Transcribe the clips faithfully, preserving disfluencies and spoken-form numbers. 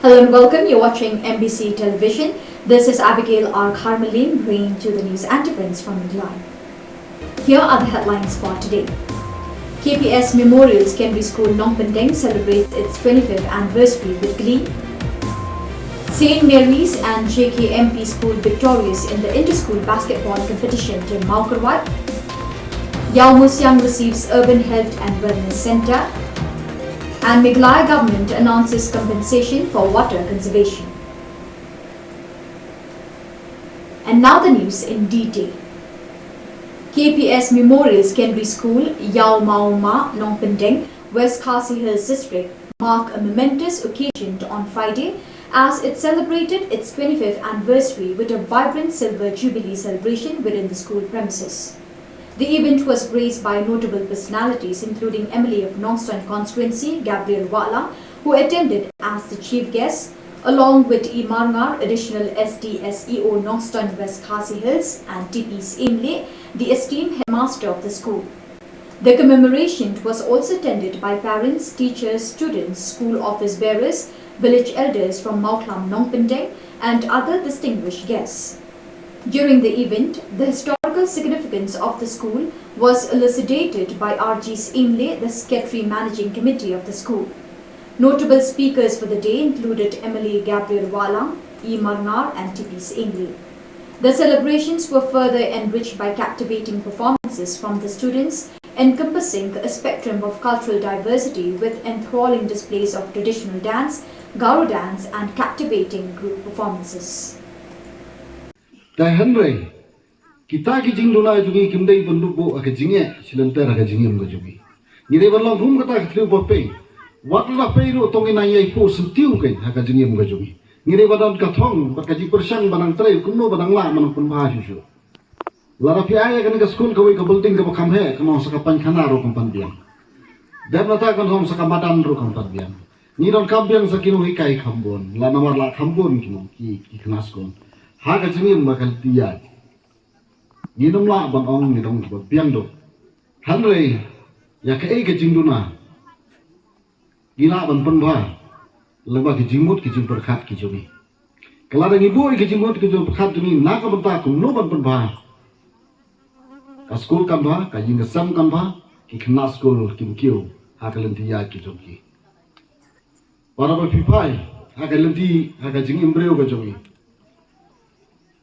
Hello and welcome. You're watching M B C Television. This is Abigail R Kharmaling bringing to the news and events from Meghalaya. Here are the headlines for today. K P S Memorial Secondary School Nongpyndeng celebrates its twenty-fifth anniversary with glee. Saint Mary's and J K M P School victorious in the inter-school basketball competition in Mawkyrwat. Iawmusiang receives Urban Health and Wellness Centre. And Meghalaya government announces compensation for water conservation. And now the news in detail. K P S Memorial Secondary School, Iawmawma, Nongpyndeng, West Khasi Hills District, mark a momentous occasion on Friday as it celebrated its twenty-fifth anniversary with a vibrant Silver Jubilee celebration within the school premises. The event was graced by notable personalities including M L A of Nongstoin constituency, Gabriel Wahlang, who attended as the chief guest, along with E Marngar, additional S D S E O Nongstoin West Khasi Hills, and T P Syiemlieh, the esteemed headmaster of the school. The commemoration was also attended by parents, teachers, students, school office bearers, village elders from Mawkhlam Nongpyndeng, and other distinguished guests. During the event, the historical significance of the school was elucidated by R G Syiemlieh, the Secretary Managing Committee of the school. Notable speakers for the day included M L A Gabriel Wahlang, E Marngar, and T P Syiemlieh. The celebrations were further enriched by captivating performances from the students, encompassing a spectrum of cultural diversity with enthralling displays of traditional dance, Garo dance, and captivating group performances. Te hynrei kita ki jingduna jong ngi kim dei ban dup buh ha ka jingeh shilynter ha ka jingim ka jong ngi. Ngi dei ban long kum kata ka thliew ba pei. Wat la pei ruh tang ngi nang ïai phuh syntiew kein ha ka jingim ka jong ngi. Ngi dei ban don ka thong bad ka jingpyrshang ban nang trei kumno ban nang lah ban nang pynbha shuh shuh. Lada phi ai ïa kane ka skul kawei ka building kaba kham heh, kan long sa ka paikhana ruh kam pat biang. Dep nangta kan long sa ka madan ruh kam pat biang. Ngi donkam biang sa ki nonghikai kham bun, la namar la kham bun ki nong ki ki khynnah skul. Ha ka jingim ba ka lynti ïaid. Ngim lah ban ong ngi dang kiba biang duh. Hynrei ïa kaei ka jingduna ngi lah ban pynbha lyngba ki jingmut ki jingpyrkhat ki jong ngi. Ka lada ngi buh ïa ki jingmut ki jingpyrkhat jong ngi na ka bynta kumno ban pynbha. Ka skul kan bha, ka ïing ka sem kan bha, ki khynnah skul kim kiew ha ka lynti ïaid ki jong ki. Para ba phi phai ha ka lynti ha ka jingim briew ka jong ngi.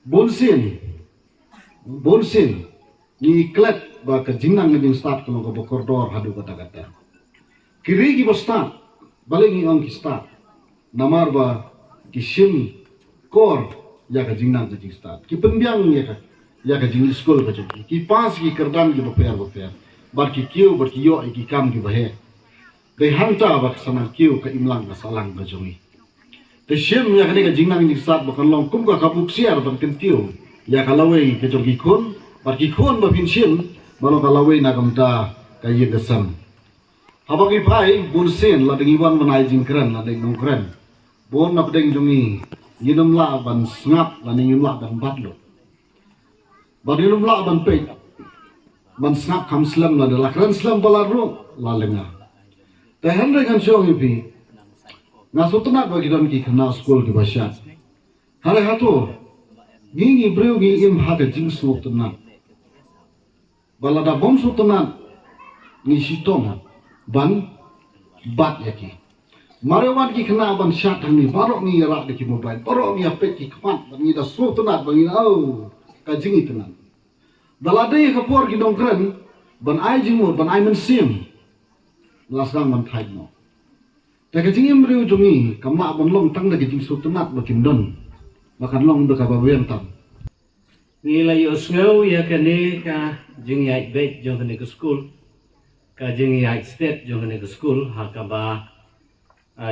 Bun sien, bun sien ngi klet ba ka jingnang ka jingstad ka long kaba kordor haduh katta katta. Ki ri kiba stad, balei ngi ong ki stad? Namar ba ki shim kor ïa ka jingnang ka jingstad. Ki pynbiang ïa ka ïa ka jingskul ka jong ki. Ki pass ki kyrdan kiba pher ba pher. Bad ki kiew bad ki ïoh ïa ki kam kiba heh. Dei hangta ba ka sa nang kiew ka imlang ka sahlang ka jong ngi. Te shim ïa kane ka jingnang jingstad ba kan long kum ka kabu ksiar ban kyntiew ïa ka lawei ka jong ki khun bad ki khun ba phin shim ba long ka lawei na ka bynta ka ïing ka sem. Haba ngi phai bun sien lada ngi wan ban ai jingkren lada ngi nongkren bun na pdeng jong ngi ngin ym lah ban sngap lada ngin ym lah ban bat lut. Ba ngin ym lah ban peit ban sngap kham slem lada la kren slem palat ruh la lynga. Te hynrei ngan shu ong ïa phi nga sngewtynnat ba ki don ki khynnah skul kiba shad. Hynrei hato ngi ngi briew ngi im ha ka jingsngewtynnat. Ba lada bym sngewtynnat ngi shitom ban bat ïa ki. Mar ïa wan ki khynnah ban shad hangne baroh ngi ïarah da ki mobile baroh ngi ïa peit ki khmat ban ngi da sngewtynnat ban ngi da au ka jingitynnat. Da la dei ka por ki nongkren ban ai jingmut ban ai mynsiem la sdang ban thait noh. Te ka jingim briew jong ngi kam lah ban long tang da ka jingsngewtynnat ba kim don ba kan long da kaba biang tam. Ngi la ïohsngew ïa kane ka jingïaid beit jong kane ka skul, ka jingïaid stet jong kane ka skul ha kaba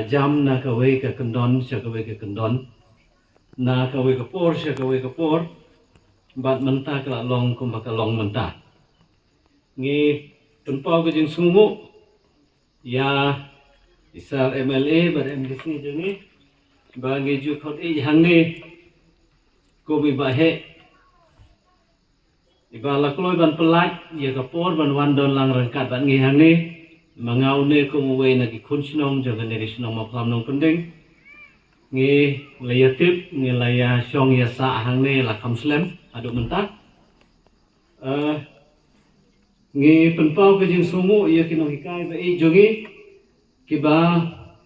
jam na kawei ka kyndon sha kawei ka kyndon, na kawei ka por sha kawei ka por. Bad mynta ka la long kumba ka long mynta. Ngi pynpaw ka jingsngewnguh ïa i Sir MLA bad MDC jong ngi ba ngi ju khot ïa hangne kum i ba heh i ba la kloi ban pyllait ïa ka por ban wan don lang ryngkat bad ngi hangne. Ma nga une kum uwei na ki khun shnong jong kane ka shnong Mawkhlam Nongpyndeng. Ngi la ïa tip, ngi la ïa shong ïa sah hangne la kham slem haduh mynta. Eh, ngi pynpaw ka jingsngewnguh ïa ki nonghikai ba ïeit jong ngi, kiba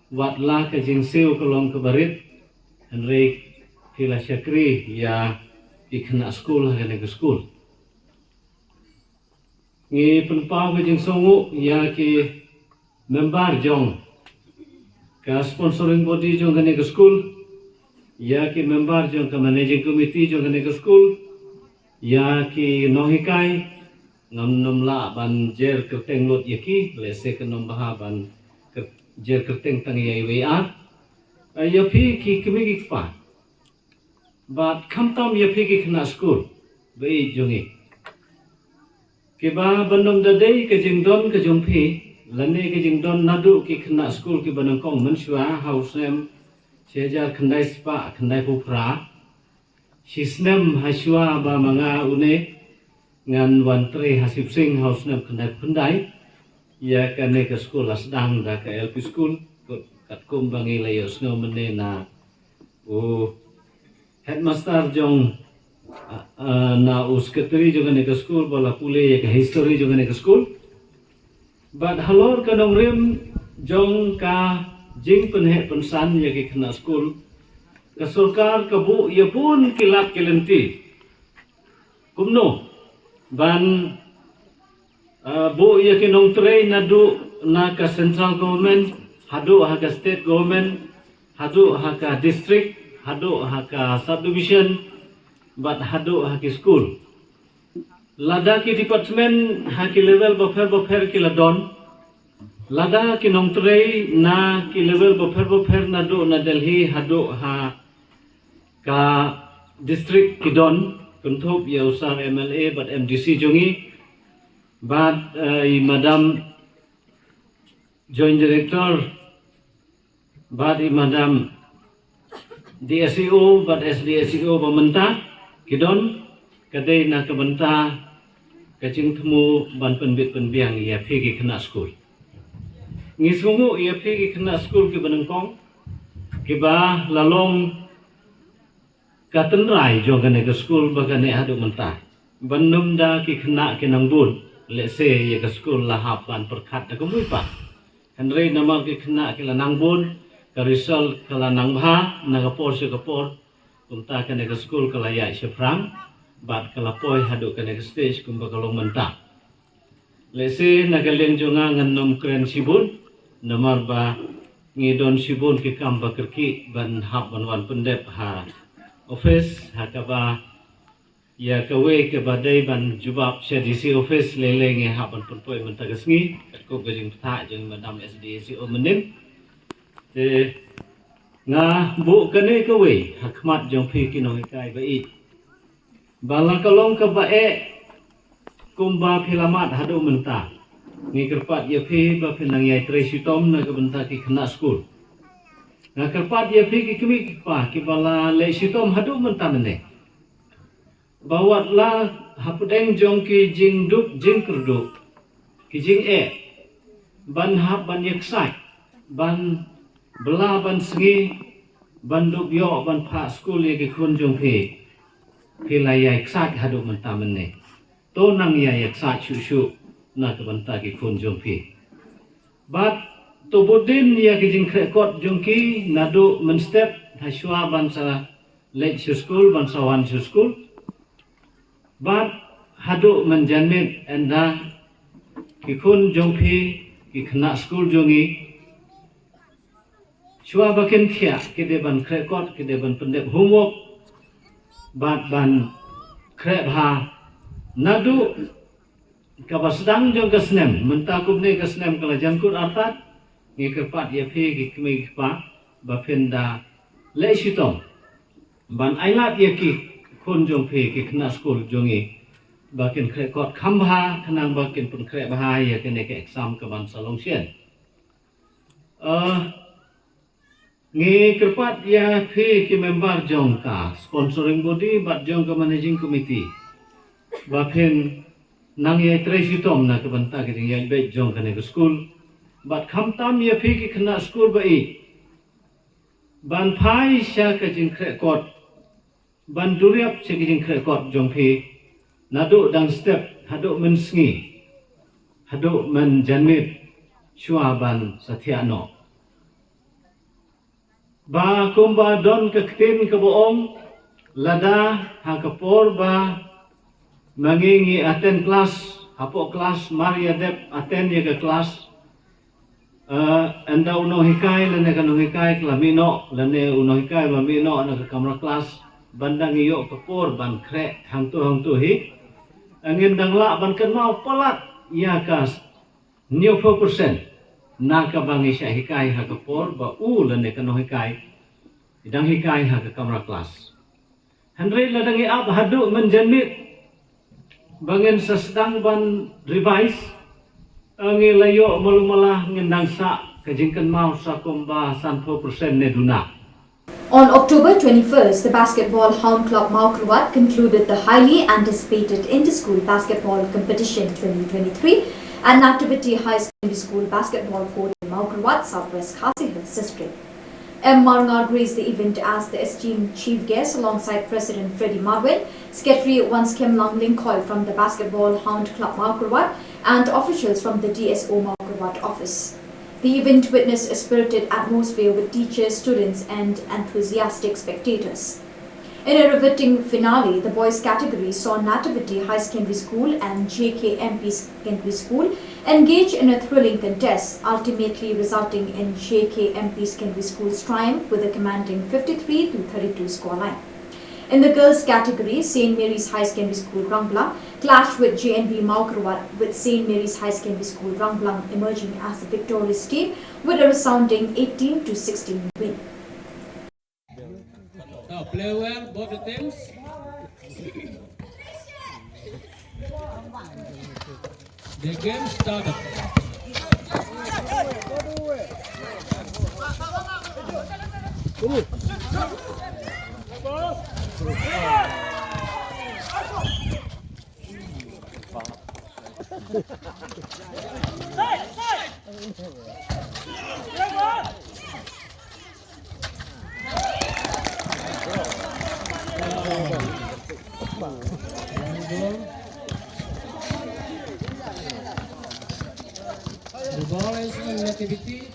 wat la ka jingsiew ka long kaba rit, hynrei ki la shakri ïa ki khynnah skul ha kane ka skul. Ngi pynpaw ka jingsngewnguh ïa ki member jong ka sponsoring body jong kane ka skul, ïa ki member jong ka managing committee jong kane ka skul, ïa ki nonghikai, ngam nym lah ban jer kyrteng lut ïa ki, lehse kan ym bha ban kyr-, jer kyrteng tang ïa iwei ar. Eh, ïa phi ki kmie ki kpa, bad khamtam ïa phi ki khynnah skul ba ïeit jong ngi, kiba ban ym da dei ka jingdon ka jong phi lane ka jingdon naduh ki khynnah skul kiba nyngkong mynshuwa ha u snem shi hajar khyndai spah khyndai phew phra, shi snem ha shuwa ba ma nga une ngan wan trei ha Sipsing ha u snem khyndai phew khyndai, ïa kane ka skul la sdang da ka L P skul, katkum ba ngi la ïohsngew mynne na u headmaster jong, ah, ah, na u secretary jong kane ka skul ba la pule ïa ka history jong kane ka skul. Bad halor ka nongrim jong ka jingpynheh pynsan ïa ki khynnah skul, ka sorkar ka buh ïa bun ki lad ki lynti kumno ban, ah, buh ïa ki nongtrei naduh na ka central government haduh ha ka state government, haduh ha ka district, haduh ha ka subdivision, bad haduh ha ki skul. Lada ki department ha ki level bapher bapher ki la don, lada ki nongtrei na ki level bapher bapher naduh na Delhi haduh ha ka district ki don, kynthup ïa u sir M L A bad M D C jong ngi, bad, eh, i madam Joint Director, bad i madam D S E O bad S D S E O ba mynta ki don, ka dei na ka bynta ka jingthmu ban pynbit pynbiang ïa phi ki khynnah skul. Ngi sngewnguh ïa phi ki khynnah skul kiba nyngkong, kiba la long ka tynrai jong kane ka skul ba kane haduh mynta. Ban ym da ki khynnah ki nang bun, lehse ïa ka skul la hap ban pyrkhat da ka mui pat. Hynrei namar ki khynnah ki la nang bun, ka result ka la nang bha na ka por sha ka por, kumta kane ka skul ka la ïaid shaphrang bad ka la poi haduh kane ka stage kumba ka long mynta. Lehse na ka liang jong nga ngan ym kren shibun, namar ba ngi don shibun ki kam ba kyrkieh ban hap ban wan pyndep ha office, ha kaba ïa kawei kaba dei ban jubab sha D C office lei lei ngi hap ban pynpoi mynta ka sngi, katkum ka jingbthah jong madam S D S E O mynnin. Te nga buh kane kawei ha khmat jong phi ki nonghikai ba ïeit, ba la ka long kaba eh kumba phi la mad haduh mynta. Ngi kyrpad ïa phi ba phin nang ïai trei shitom na ka bynta ki khynnah skul. Nga kyrpad ïa phi ki kmie ki kpa kiba la leh shitom haduh mynta mynne, ba wat la hapdeng jong ki jingduk jingkyrduh, ki jingeh, ban hap ban ïa ksaid, ban bylla ban sngi, ban dup ïoh ban phah skul ïa ki khun jong phi, phi la ïai ksaid haduh mynta mynne. To nang ïai ksaid shuh shuh na ka bynta ki khun jong phi. Bad to bud dien ïa ki jingkhreh kot jong ki naduh mynstep, ha shuwa ban sa leit sha skul, ban sa wan sha skul. Bad haduh mynjanmiet, ynda ki khun jong phi, ki khynnah skul jong ngi, shuwa ba kin thiah, ki dei ban khreh kot, ki dei ban pyndep homework bad ban khreh bha. Naduh kaba sdang jong ka snem, mynta kumne ka snem ka la jan kut artat, ngi kyrpad ïa phi ki kmie ki kpa ba phin da leh shitom ban ailad ïa ki khun jong phi, ki khynnah skul jong ngi, ba kin khreh kot kham bha, khnang ba kin pynkhreh bha ïa kane ka exam ka ban sa long shen. Eh, ngi kyrpad ïa phi ki member jong ka sponsoring body bad jong ka managing committee ba phin nang ïai trei shitom na ka bynta ka jingïaid beit jong kane ka skul. Bad khamtam ïa phi ki khynnah skul ba ïeit, Ban phai sha ka jingkhreh kot, ban duriap sha ka jingkhreh kot jong phi, naduh dang step, haduh mynsngi, haduh mynjanmiet, shuwa ban sa thiah noh. Ba kumba don ka ktien kaba ong, lada ha ka por ba ma ngi ngi attend class, hapoh class mar ïa dep attend ïa ka class. Eh, ynda u nonghikai lane ka nonghikai ka la mih noh, lane u nonghikai ba mih noh na ka kamra class, ban dang ïoh ka por ban khreh hangto hangto hi. Ngin dang lah ban kynmaw palat ïa ka hynñiewphew percent na kaba ngi shah hikai ha ka por ba u lane ka nonghikai i dang hikai ha ka kamra class. Hynrei lada ngi ap haduh mynjanmiet ba ngin sa sdang ban revise, eh, ngi la ïoh malu mala ngin dang sah ka jingkynmaw sa kumba sanphew percent ne duna. On October twenty-first, the Basketball Hound Club Mawkyrwat concluded the highly anticipated Inter-School Basketball Competition twenty twenty-three at Nativity High Secondary School Basketball Court in Mawkyrwat, South West Khasi Hills District. M Marngar graced the event as the esteemed chief guest alongside President Freddy Marwin, Secretary Wanskemlang Lyngkhoi from the Basketball Hound Club Mawkyrwat, and officials from the D S O Mawkyrwat office. The event witnessed a spirited atmosphere with teachers, students, and enthusiastic spectators. In a riveting finale, the boys category saw Nativity High Secondary School and J K M P Secondary School engage in a thrilling contest, ultimately resulting in J K M P Secondary School's triumph with a commanding fifty-three to thirty-two scoreline. In the girls category, Saint Mary's High Secondary School Rangblang clashed with J N V Mawkyrwat, with Saint Mary's High Secondary School Rangblang emerging as the victorious team with a resounding eighteen to sixteen win. Now play well, both the teams. The game started. The ball is in Nativity.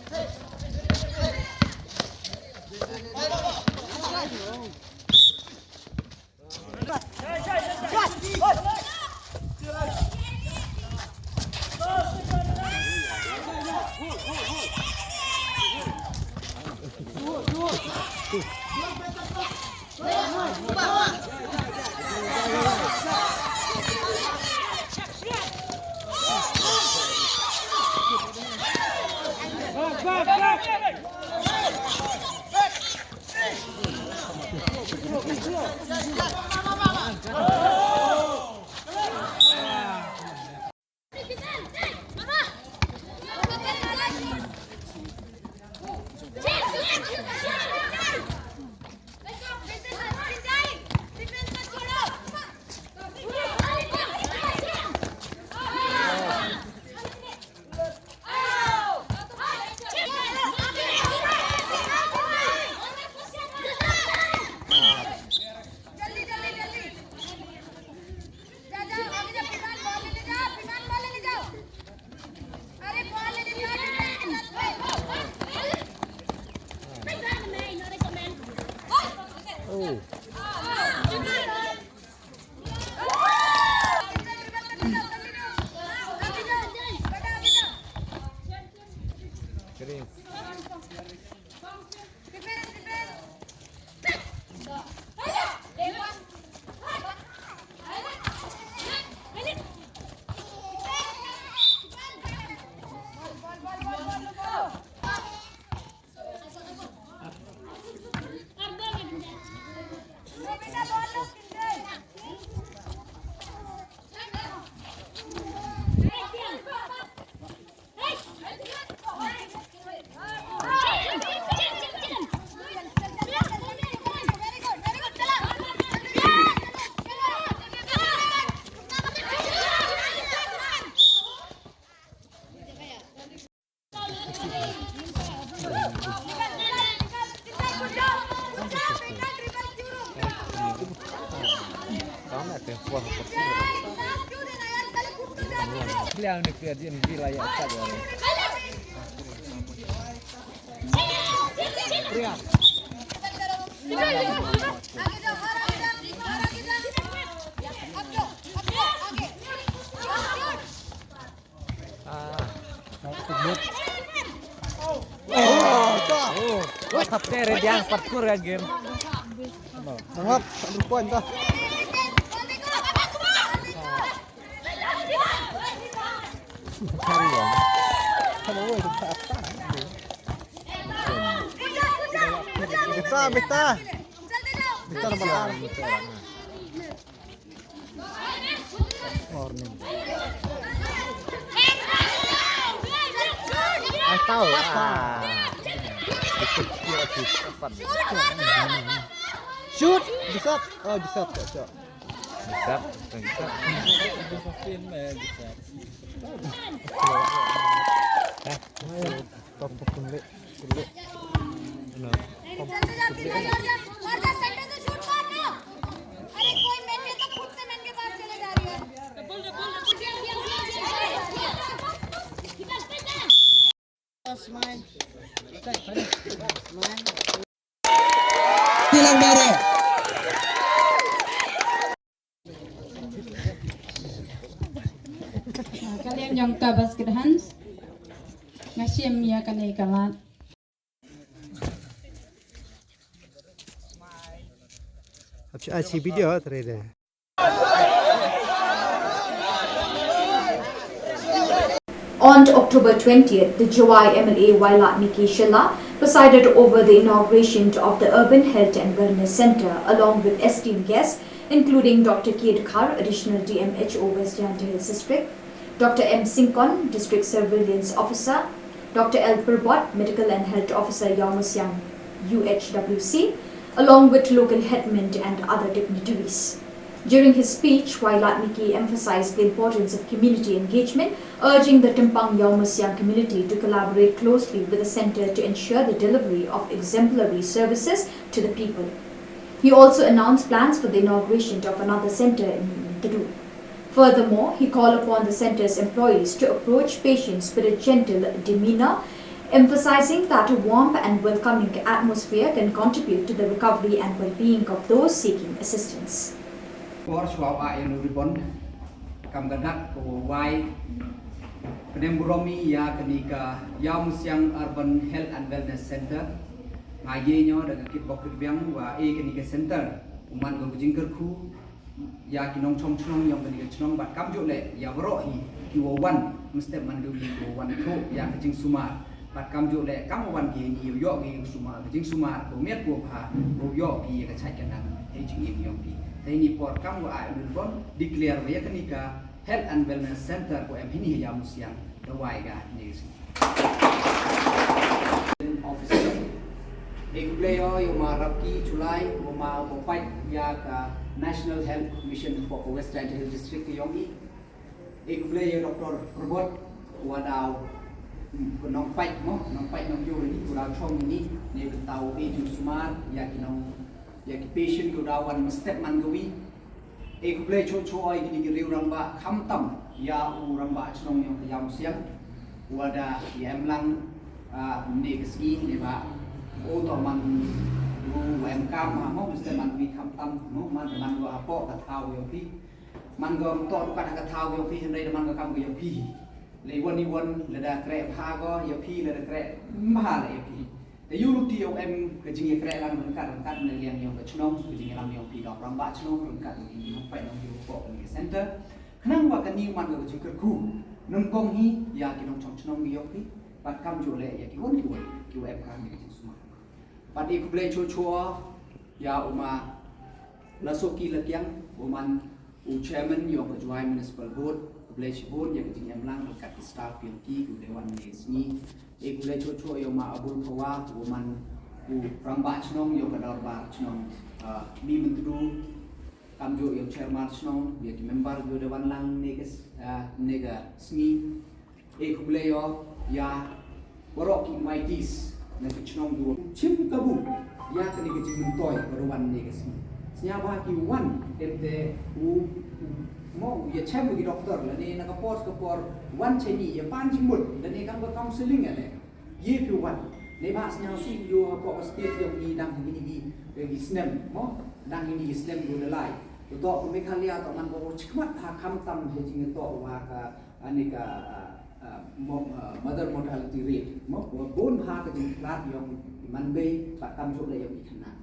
Sangap, satu point dah. Beta, beta. Beta na balang. Morning. Ai tau. Ah. Shoot, bisa. Oh, bisa, bisa. Bisa, bisa. Top pun lek. Tilang Bare. Ka liang jong ka basket hands. Nga shim ïa kane ka lad. Hap shu ai shi video trei de. On October twentieth, the Jowai M L A Wailadmiki Shylla presided over the inauguration of the Urban Health and Wellness Centre along with esteemed guests including Doctor K Dkhar, Additional D M H O West Jaintia Hills District, Doctor M Syngkon, District Surveillance Officer, Doctor L Pyrbot, Medical and Health Officer Ïawmusiang U H W C, along with local headmen and other dignitaries. During his speech, Wailadmiki emphasized the importance of community engagement, urging the Tympang Ïawmusiang community to collaborate closely with the centre to ensure the delivery of exemplary services to the people. He also announced plans for the inauguration of another centre in Myntdu. Furthermore, he called upon the centre's employees to approach patients with a gentle demeanour, emphasising that a warm and welcoming atmosphere can contribute to the recovery and well-being of those seeking assistance. Por shuwa ai ïa u ribbon, kam ka dak ko wai pynbun burom ïa kane ka Ïawmusiang Urban Health and Wellness Centre. Nga ïohi da ka kitbok kitbiang ba ïa kane ka centre u man ka jingkyrkhu ïa ki nongshong shnong ïong kane ka shnong bad kamjooh leh ïa baroh hi ki wa wan mynstep man ka wi ki wa wan ïa ka jingsumar. Bad kamjooh leh kam wan ki ngi ïoh ïoh ki sumar, ka jingsumar, ka miat ka bha, ka ïoh ki ïa ka chait ka nang, hei jingim ïong ki. Te ni por kam wa ai u ribbon, declare wa ïa kane ka Health and Wellness Center ko em hini ha Ïawmusiang, da wai ga ni si. Officer. Ei khublei ïa u ma Rapki Chulai, u ma u pait ïa ka National Health Mission for West Jaintia Hills District ka ïong i. Ei khublei ïa Doctor Pyrbot, u wa daw, hmm, ko nongpait mo, nongpait nongïoh ini, u daw chong ini, ne byntaw ei jingsumar ïa ki nong, ïa ki patient ki u daw wan mynstep man ka wi. Ei khublei chuh chuh ïa kini ki riew rangbah khamtam ïa u rangbah chnong ïong ka Ïawmusiang, u wa da ïa em lang, ah, ne ka sngi ne ba u to man u wa em kam ha mo mynstep man ka wi khamtam mo man man u hapoh ka thaw ïong phi. Man ka to ka ka thaw ïong phi hynrei da man ka kam ka ïong phi. Lei wan i wan lada kreh bha ko ïa phi lada kreh bha la ïa phi. Te ïu luti ïa u em ka jingïakreh lang ryngkat ryngkat na liang ïong ka chnong, ka jingïalam ïong phi da u rangbah chnong ryngkat na ki nongpait nongïoh hapoh kane ka center. Khnang ba kane u man ka jingkyrkhu nyngkong hi ïa ki nongchong chnong ïong phi bad kamjooh leh ïa ki wan ki wan ki wa em ka kane ka jingsumar. Bad i khublei chuh chuh ïa u ma Lasoki Lakiang u man u chairman ïong ka Jowai Municipal Board, khublei shibun ïa ka jingem lang ryngkat ki staff ïong ki, ki u dei wan ne sngi. Ei khublei chuh chuh ïa u ma Abul Phawa u man u rangbah chnong ïong ka dorbar chnong, ah, Mihmyntdu, kamjooh ïa u chairman chnong, ïa ki member ki u dei wan lang ne ka s-, ah, ne ka sngi. Ei khublei ïa, ïa baroh ki invitees na ki chnong ki wa shim kabu ïa kane ka jingmyntoi ba da wan ne ka sngi. Sñiawbha ki wan, em te u, u, mo, u ïa chem u ki doktor, lane na ka por ka por, wan cheini, ïa pan jingmut, lane kam ka counseling ïa le. Ïa phi wan. Neibhah sñiaw sih ïoh hapoh ka state ïong i dang hini ki, ki snem, mo, dang hini ki snem ruh na lai. Uto u Meghalaya to man ko chikhmat ha khamtam he jingïatoh wa ka, ani ka, ah, ah, mo-, ah, mother mortality rate, mo, wa bun bha ka jingkhlad ïong i manbei, bad kamjooh le ïong i khynnah.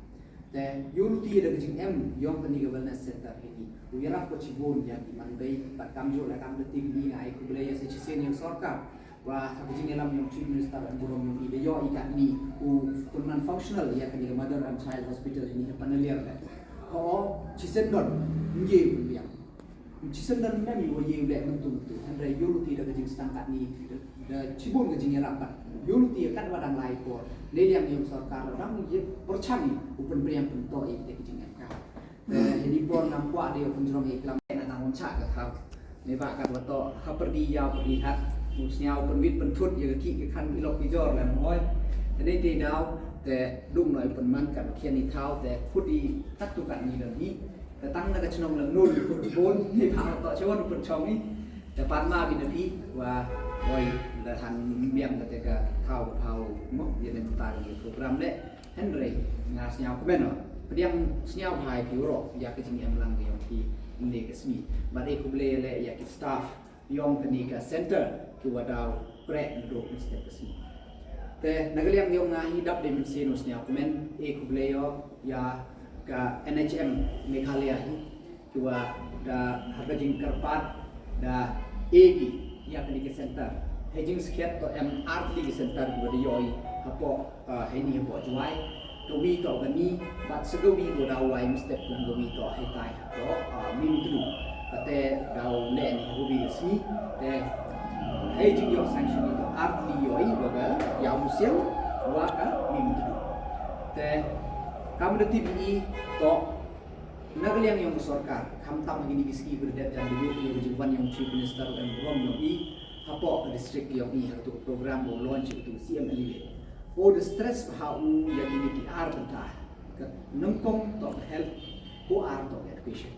Te ïoh luti da ka jingem ïong kani ka wellness center hini. U ïarap ko chibun ïa ki manbei, bad kamjooh la kam da tip ni nga ai khublei ïa sa chisien ïa sorkar. Wa ha ka jingïalam ïong Chief Minister em burom ïong i da ïoh i katni u pynman functional ïa kani ka Mother and Child Hospital hini ha Panaliar le. Ho, chisien don, ngi pynbiang. Chisien don mem ïa u ïa u leh mynta mynta. Hynrei ïoh luti da ka jingsdang katni da chibun ka jingïarap bad ïoh luti ïa katwa dang lai por. Neiliang ïong sorkar dang ïa pyrchang ïa u pynpriang pyntoh ïa kita ki jingem ka. Eh, hini por ngam kwah de ïa pynjrong ïa klam na nang wan chah ka thaw. Neibhah katwa toh ha pyrdi ïaw pyrdi hat. U sñiaw pynwit pynthut ïa ka ki ka khan ilok ki jor lem hoi. Te nei te daw te dung noi pynman kat khian i thaw te khut i kat tu kat ni lem hi. Te tang na ka chnong lem nun khut bun ni pha to chewon pun chong ni. Te pan ma bi na phi wa oi la han biang ka te ka thaw ka thaw mo ïa nem ta ni program le. Hynrei nga sñiaw kmen o. Pdiang sñiaw bha ïa ki ro ïa ka jingim lang ïa ki ne ka sngi. Bad e khublei le ïa ki staff ïong kani ka center ki wa daw kreh ndu mynstep ka sngi. Te na ka liang ïong nga hi dap de mynsiem u sñiaw kmen e khublei ïa ka N H M Meghalaya hi ki wa da ha ka jingkyrpad da e ki ïa kani ka center. He jingskhiat to em artylli ka center ki wa da ïoh i hapoh ah, heini hapoh Jowai, ka wi to kani, bad sa ka wi ko daw wai mynstep kum ka wi to hei tai hapoh, ah, Mimtdu. Kate daw leh ni ha ka wi ka sngi, te hei jingïoh sanction to artylli ïoh i wa ka ïa u siang wa ka Mimtdu. Te kam da tip i to na ka liang ïong ka sorkar, khamtam ha kini ki sngi ba da dep jan da ïoh ïa ka jingwan ïong Chief Minister u em burom ïong i, hapoh ka district ïong i ha katu ka program ba u launch ha katu ka C M Elevate. U da stress bha u ïa kini ki ar bynta. Ka nyngkong to ka health, ko ar to ka education.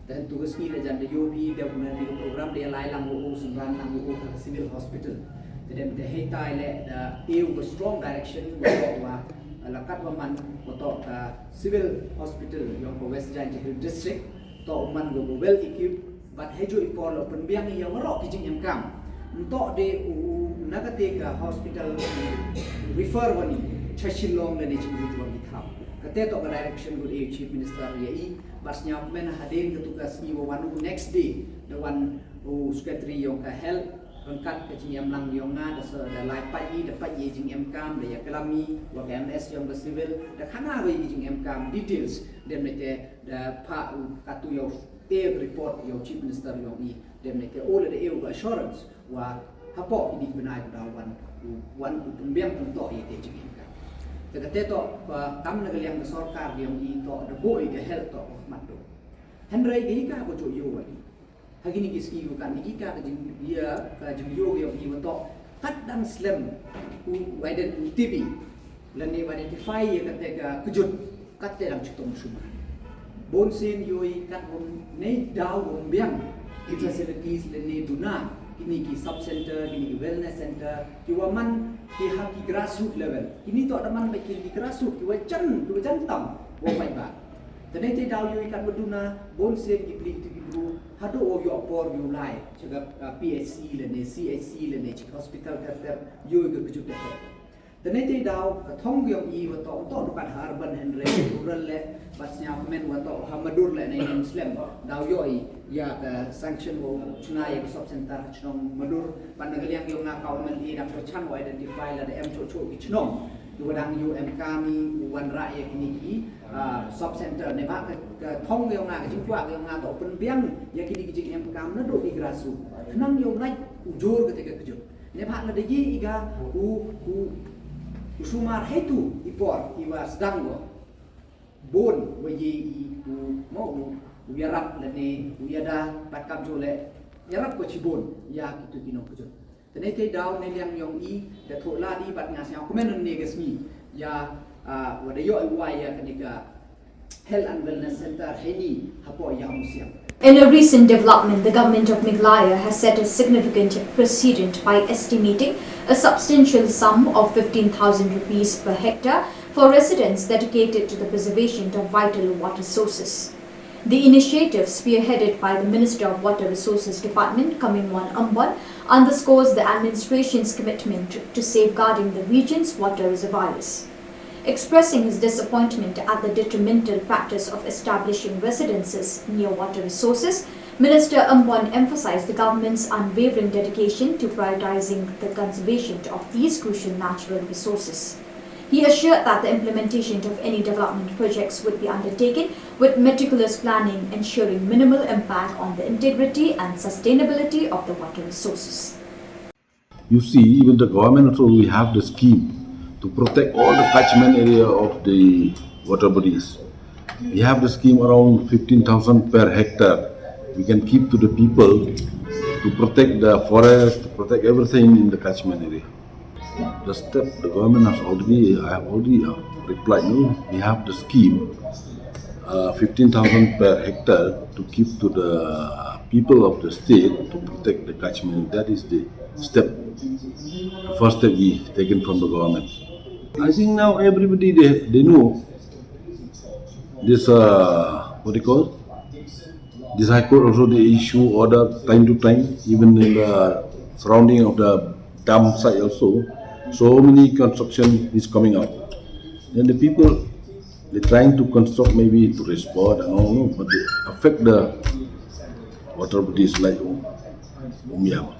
Te hyntu ka sngi la jan da ïoh phi da kane ka program da ïa lai lang u synran lang u ha ka civil hospital. Te dem te hei tai le da ïoh ka strong direction wa wa la kat wa man wa to ka civil hospital ïong ka West Jaintia Hills District to man wa well equipped. Bad hei ju i por la pynbiang ïa waroh ki jingem kam. Nto de u na kate ka hospital refer wa ni cha Shillong la ne jingim wa ni thaw. Kate to ka direction good e Chief Minister ïa i. Bad sñiaw kmen hadien katu ka sngi wa wan u next day da wan u secretary ïong ka health. Ryngkat ka jingem lang ïong nga da sa da lai pait i da pait i jingem kam da ïa klam i wa ka M S ïong ka civil da khana wa i jingem kam details. Dem ne te da pha u katu ïa u te report ïa u Chief Minister ïong i. Dem ne te u la da ïa u assurance wa hapoh i dik bnai da wan u wan u pynbiang pyntoh ïa te jingem kam. Te kate to kam na ka liang ka sorkar ïong i to da bo i ka health to mat do. Hynrei ka i ka ba ju ïoh wa i. Ha kini ki sngi u kan ni ki ka ka jing ïa ka jing ïoh ïa ki wa to kat dang slem u widen u T B lane wa identify ïa kate ka kjut kate dang chitom sumar. Bun sien ïoh i kat bun ne daw bun biang ki facilities lane duna kini ki sub center kini ki wellness center ki wa man ki ha ki grassroots level kini to da man ba ki grassroots ki wa jan ki wa jan tam wa pai ba. Te ne te daw ïoh i kat wa duna bun sien ki pli ki bru Haduh u ïoh por ïoh lai cha ka, ah, P H C lane C H C lane cha hospital ter ter ïoh ka kjut ter ter. Te ne te daw ka thong ïong i wa to to dukan ha urban hynrei rural le bad sñiaw kmen wa to ha madur le ne ïong slem daw ïoh i ïa ka sanction wa chna ïa ka sub center ha chnong madur bad na ka liang ïong nga ka M L A dang pyrchang wa identify la da em cho cho ki chnong. Ki wa dang ïoh em kami u wan rah ïa kini ki, ah, sub center ne ba ka, ka thong ïong nga ka jingkwah ïong nga to pynbiang ïa kini ki jingem kam na do ki grasu. Khnang ïong nai u jor ka te ka kjut. Ne ba la da yi i ga u, u, u sumar hei tu i por i wa sdang go. Bun wa yi i u mo u, u yarap lane u yada pat kam jole yarap ko chibun ïa kitu kino kjut. Te ne te daw ne liang ïong i da thoh lad i bad nga sñiaw kmen ne ka sngi ïa, ah, wa da ïoh i wai ïa kane ka Health and Wellness Center heini hapoh Ïawmusiang. In a recent development, the Government of Meghalaya has set a significant precedent by estimating a substantial sum of fifteen thousand rupees per hectare for residents dedicated to the preservation of vital water sources. The initiative, spearheaded by the Minister of Water Resources Department, Comingone Ymbon, underscores the administration's commitment to safeguarding the region's water reservoirs. Expressing his disappointment at the detrimental practice of establishing residences near water resources, Minister Ymbon emphasized the government's unwavering dedication to prioritizing the conservation of these crucial natural resources. He assured that the implementation of any development projects would be undertaken with meticulous planning, ensuring minimal impact on the integrity and sustainability of the water resources. You see, even the government also, we have the scheme to protect all the catchment area of the water bodies. We have the scheme around fifteen thousand per hectare. We can keep to the people to protect the forest, to protect everything in the catchment area. The step the government has already, I have already uh, replied, no, we have the scheme, uh, fifteen thousand per hectare to keep to the people of the state to protect the catchment. That is the step, the first step we taken from the government. I think now everybody, they, they know this, uh, what do you call, this High Court also, they issue order time to time, even in the surrounding of the dam site also. So many construction is coming up. Then the people, they trying to construct maybe to respond and all, no, but they affect the water bodies like Um, Umiam.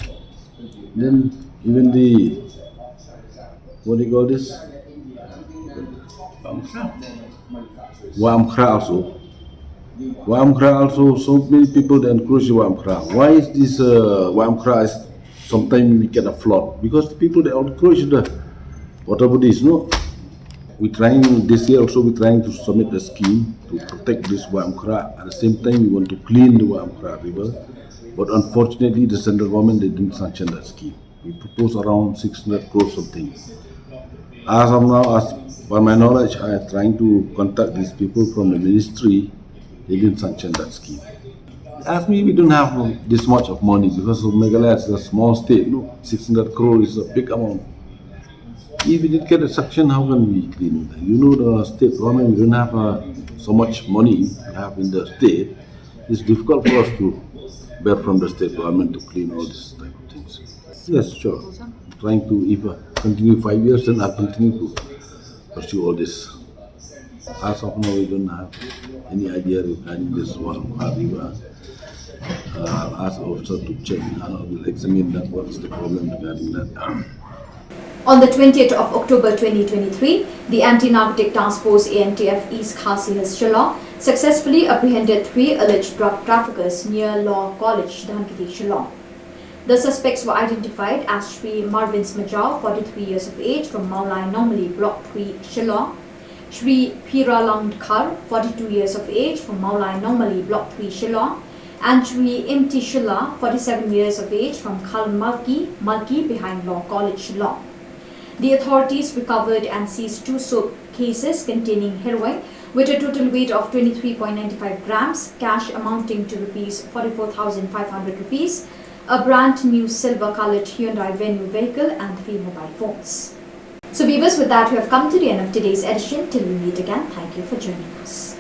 Then even the, what do you call this? Wamkra also. Wamkra also, so many people they encroach Wamkra. Why is this, uh, Wamkra is sometimes we get a flood? Because the people they encroach the water bodies, no? We trying, this year also we trying to submit a scheme to protect this Wamkra. At the same time, we want to clean the Wamkra river. But unfortunately, the central government, they didn't sanction that scheme. We proposed around six hundred crore something. As of now, as by my knowledge, I am trying to contact these people from the ministry. They didn't sanction that scheme. As me, we don't have this much of money because of Meghalaya is a small state. No, six hundred crore is a big amount. If we did get a sanction, how can we clean? You know, the state government, we don't have uh, so much money we have in the state. It's difficult for us to bear from the state government to clean all these type of things. Yes, sure. Trying to, if uh, continue five years, then I'll continue to pursue all this. As of now, we don't have any idea regarding this one. Uh, I'll ask officer to check and I will examine that, what is the problem regarding that. On the twentieth of October twenty twenty-three, the Anti-Narcotic Task Force, A N T F, East Khasi Hills, Shillong, successfully apprehended three alleged drug traffickers near Law College, Dhankiri, Shillong. The suspects were identified as Shri Marvin Smajao, forty-three years of age, from Mawlai Nongmali, Block three, Shillong, Shri Phiralang Dkhar, forty-two years of age, from Mawlai Nongmali, Block three, Shillong, and Shri Imti Shylla, forty-seven years of age, from Khalmalki, Malki, behind Law College, Shillong. The authorities recovered and seized two suitcases containing heroin with a total weight of twenty-three point nine five grams, cash amounting to rupees forty-four thousand five hundred rupees, a brand new silver coloured Hyundai Venue vehicle, and three mobile phones. So, viewers, with that, we have come to the end of today's edition. Till we meet again, thank you for joining us.